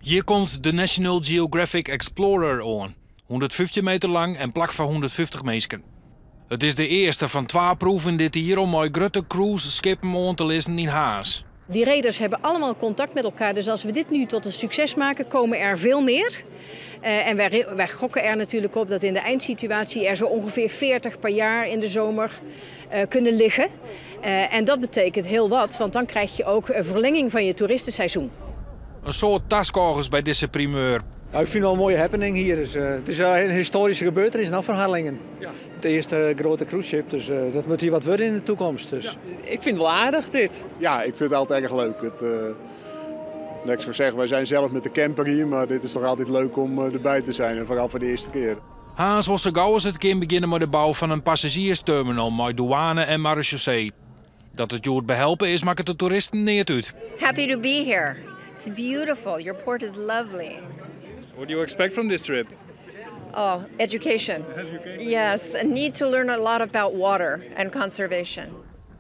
Hjir komt de National Geographic Explorer oan. 115 meter lang en plak foar 150 minsken. It is de earste fan twa proeven dit jier om mei grutte cruiseskippen oan te lizzen yn Harns. Die reders hebben allemaal contact met elkaar. Dus als we dit nu tot een succes maken, komen er veel meer. En wij gokken er natuurlijk op dat in de eindsituatie er zo ongeveer 40 per jaar in de zomer kunnen liggen. En dat betekent heel wat, want dan krijg je ook een verlenging van je toeristenseizoen. In soad taskôgers by dizze primeur. Nou, ik vind het wel een mooie happening hier. Dus het is een historische gebeurtenis, nou, voor Harlingen. Het eerste grote cruise ship, dus dat moet hier wat worden in de toekomst. Dus. Ja, ik vind het wel aardig dit. Ja, ik vind het altijd erg leuk. Niks voor zeggen, wij zijn zelf met de camper hier, maar dit is toch altijd leuk om erbij te zijn. En vooral voor de eerste keer. Harns wol sa gau as it kin begjinne mei de bou fan in passazjiersterminal mei douane en marechaussee. Dat it djoer behelpe is, makket de toeristen neat út. Happy to be here. It's beautiful. Your port is lovely. What do you expect from this trip? Oh, education. Education. Yes, a need to learn a lot about water and conservation.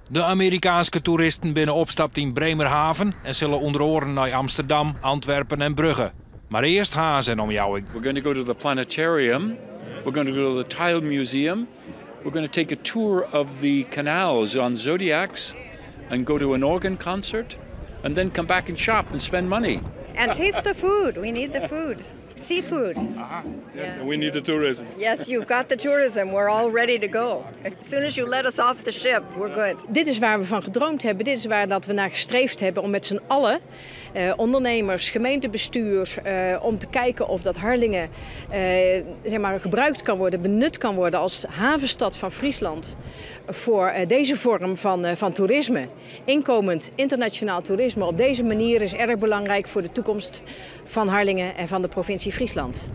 De Amerikaanske toeristen binne opstapt yn Bremerhaven en sille ûnder oaren nei Amsterdam, Antwerpen en Brugge. Mar earst Harns en omjouwing. We're going to go to the planetarium. We're going to go to the Tile Museum. We're going to take a tour of the canals on Zodiacs and go to an organ concert and then come back and shop and spend money. And taste the food. We need the food. Seafood. Aha. Yes, and we need the tourism. Yes, you've got the tourism. We're all ready to go. As soon as you let us off the ship, we're good. Dit is waar we van gedroomd hebben. Dit is waar dat we naar gestreefd hebben om met z'n allen, ondernemers, gemeentebestuur, om te kijken of dat Harlingen zeg maar, gebruikt kan worden, benut kan worden als havenstad van Friesland voor deze vorm van toerisme. Inkomend internationaal toerisme op deze manier is erg belangrijk voor de toekomst van Harlingen en van de provincie Friesland.